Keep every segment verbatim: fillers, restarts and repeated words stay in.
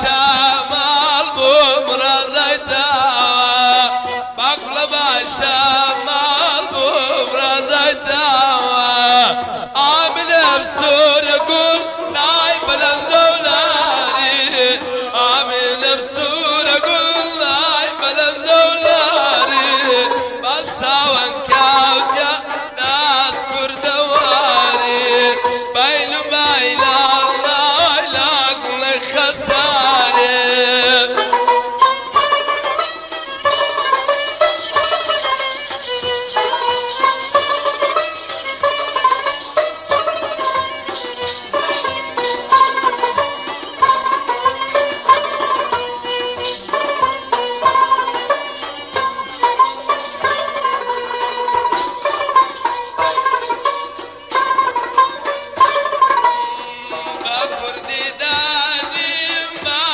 Şemal bûm razay dawa, bakula ba şemal bûm razay dawa. Aminem sure gul lay belend zewlarî, aminem sure gul lay belend zewlarî. Basawan kewtiya nas kurdewarî, baylu bayla layla gulê xesarê. Ba kurdî dazim, ba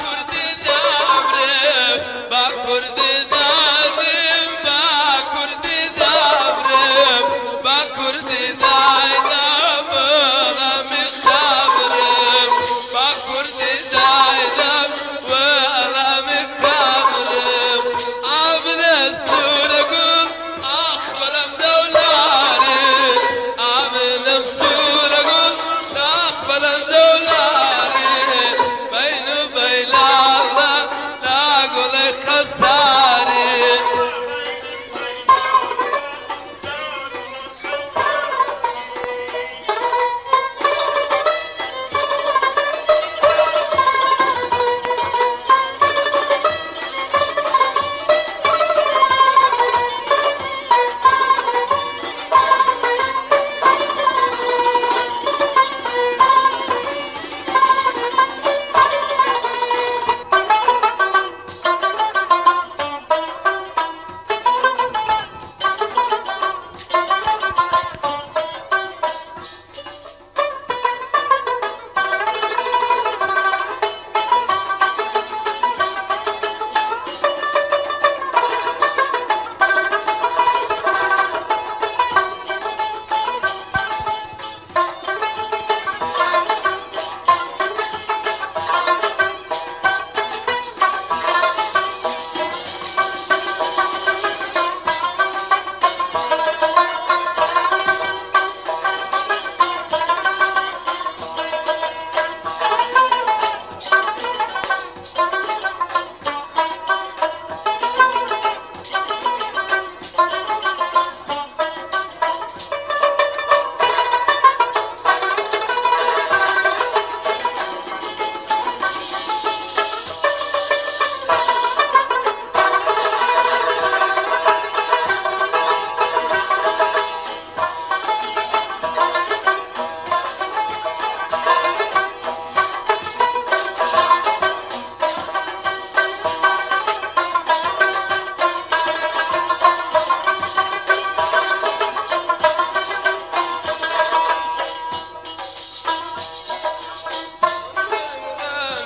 kurdî davrim, ba kurdî dazim, ba kurdî davrim, ba kurdî daydam, wela min xabrim, ba kurdî daydam, wela min xabrim. Amine sure gul, ax belend zewlarî, aminem sure gul, ax belend zewlarî, beynu beylala, la gulê xesarî.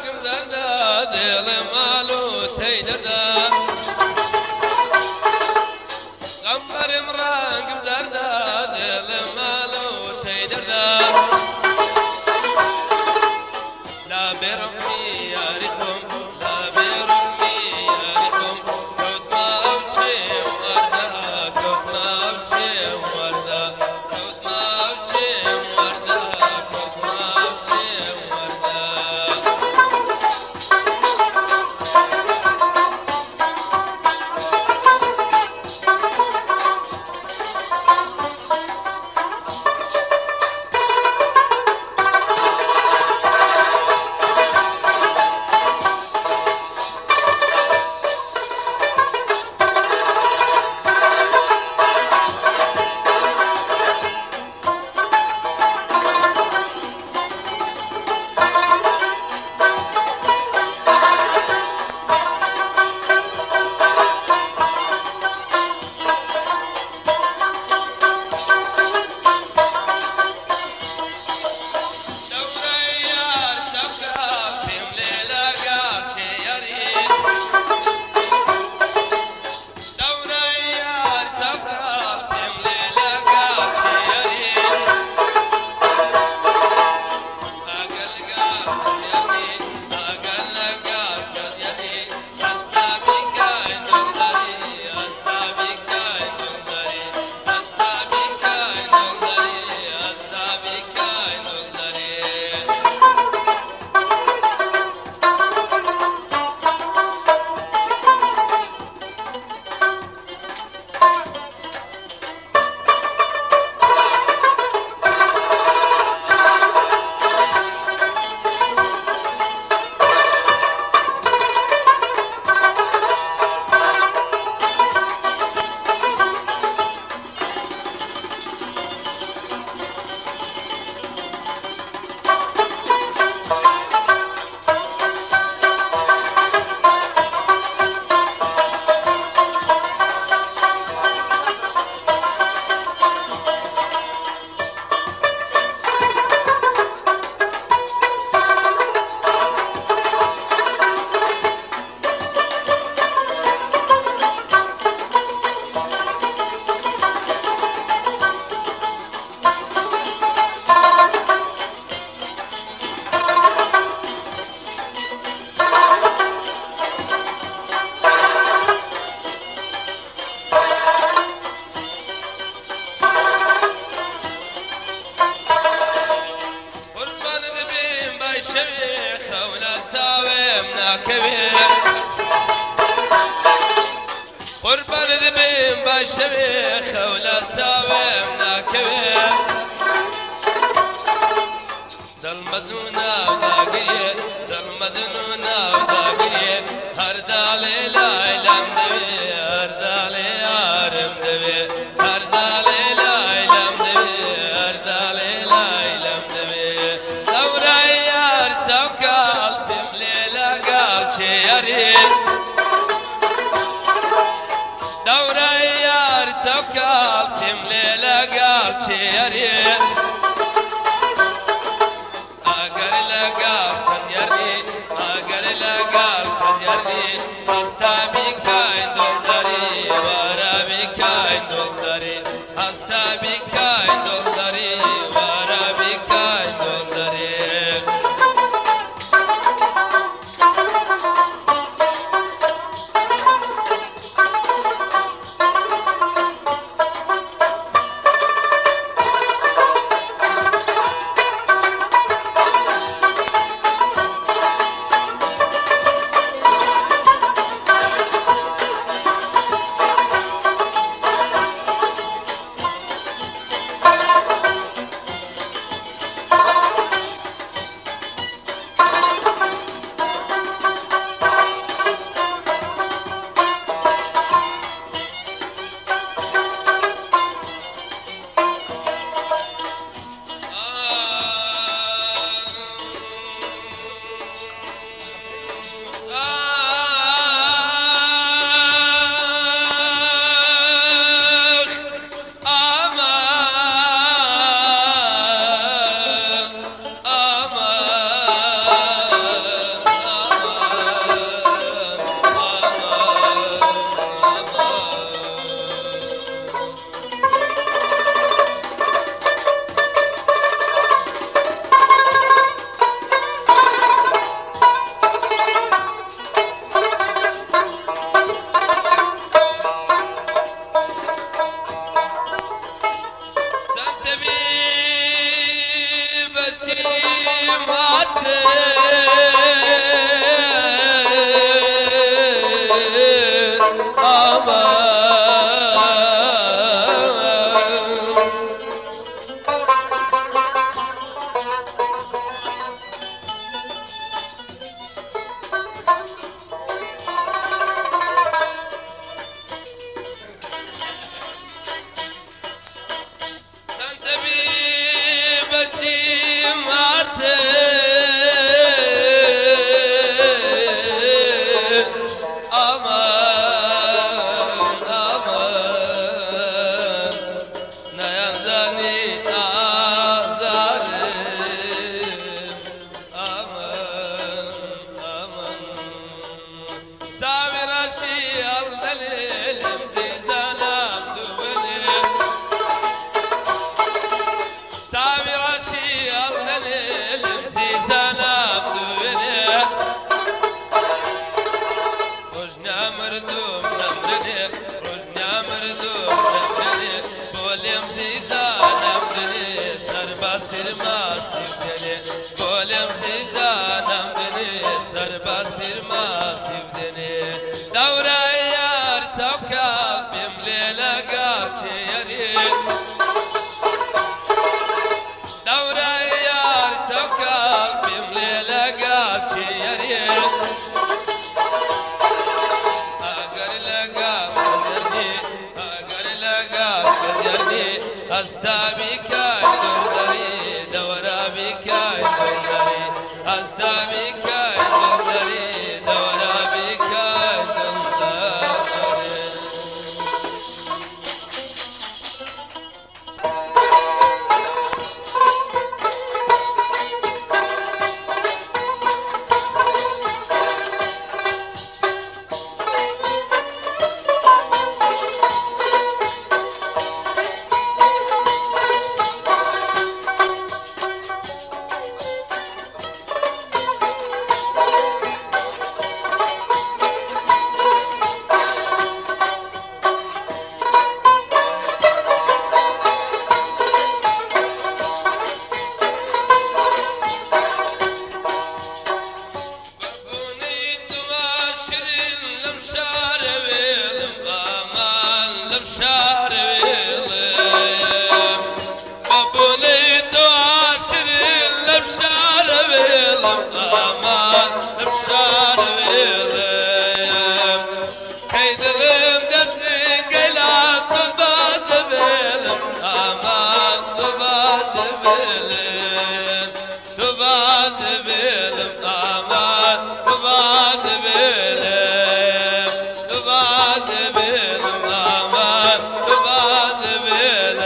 Rengim zerda, dilim alo tey derda. Qemberim rengim zerda, dilim alo tey derda. La bêrokmî yarî xom, la bêrokmî yarî xom, kewtma ew çêm werda, kewtma ew çêm werda, kewtma ew çêm werda, kewtma ew çêm werda. Şevê xewla çawêm nakevê. Qurban dibim ba şevê xewla çawêm nakevê. Dil mezin û nav dagirê, dil mezin û nav dagirê. Her dalê laylem divê, her dalê yarim divê. Her dalê laylem divê, her dalê laylem divê. Dewrayê yar çawkal pêm lê legal çê yarê. Dewrayê yar çawkal pêm lê legal çê yarê. Eger legal qediyarî, eger legal qediyarî, hasta bîkayn doldarî, wara bîkayn doldarî, hasta bîkayn doldarî, wara bîkayn doldarî. Aman, aman, aman, aman, aman. Sen tevî beçî mate aman. Sen tevî beçî mate aman, aman. Neyanzanî azarê. Aman, aman. Çavê reşî al delê lim zîzana dubinê. Çavê reşî al delê lim zîzana dubinê. Rojna merdum nemrine, rojna merdum nemrine. Bolem zîza nemrine, serba sirma sivdene. Bolem zîza nemrine, serba sirma sivdene. Dewra yar çawkal bim lê legal çê yarê. Dewra yar çawkal bim lê legal çê yarê. Eger legal qederî, eger legal qederî, hasta bîkay doldarî, dewra bîkay doldarî, hasta bîkay doldarî, dewra bîkay doldarî. Aman, hemşar velim. Hey dilim, derdin gela, tu baz velim. Aman, tu baz velim. Tu baz velim, aman, tu baz velim. Tu baz velim, aman, tu baz velim.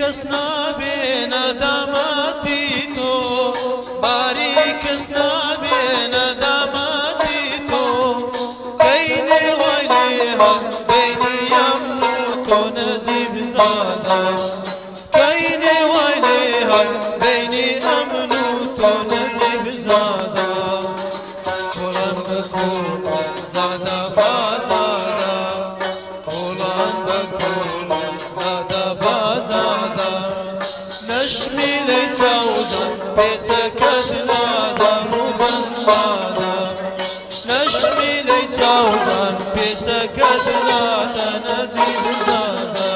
Kes nabêne damatî to, barî kes nabêne damatî to. Keynê waynê hal beynî em û to nezî bizada. Keynê waynê hal beynî em û to nezî bizada. Kolan bi kol, zada bazada. Kolan bi kol, zada bazada. Neşmîley çawdan pêçeket nada rûdin bada. Neşmîley çawdan pêçeket nada nezî bizada.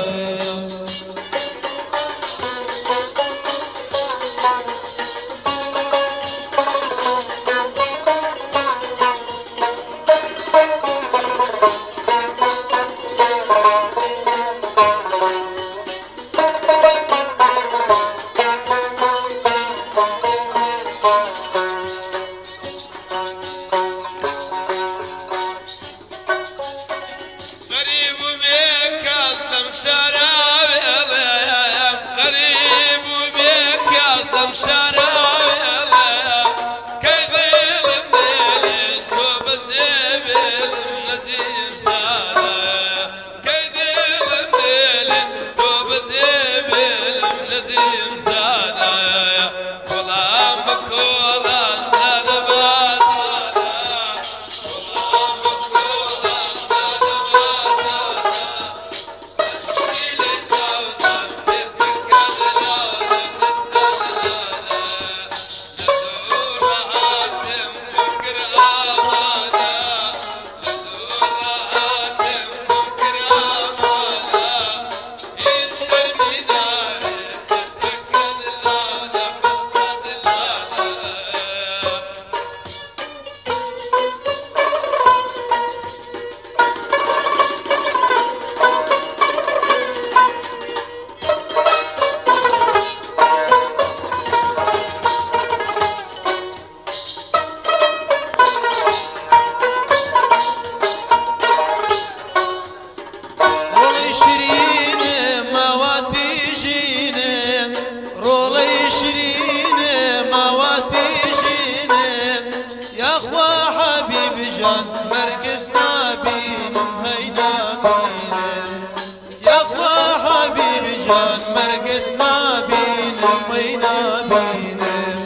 غريب وبيك أظلم شراوي، غريب وبيك أظلم شراوي، كيف يظلم ليلي توب الزبيل نزيم سارة. Rolê şirînê mawatî jînê, rolê şirînê mawatî jînê. Ya xwe Habîb can mergit nabînim hey nabînim. Ya xwe Habîb can mergit nabînim hey nabînim.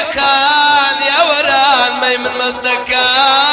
Kan ya weran mey min mesteka.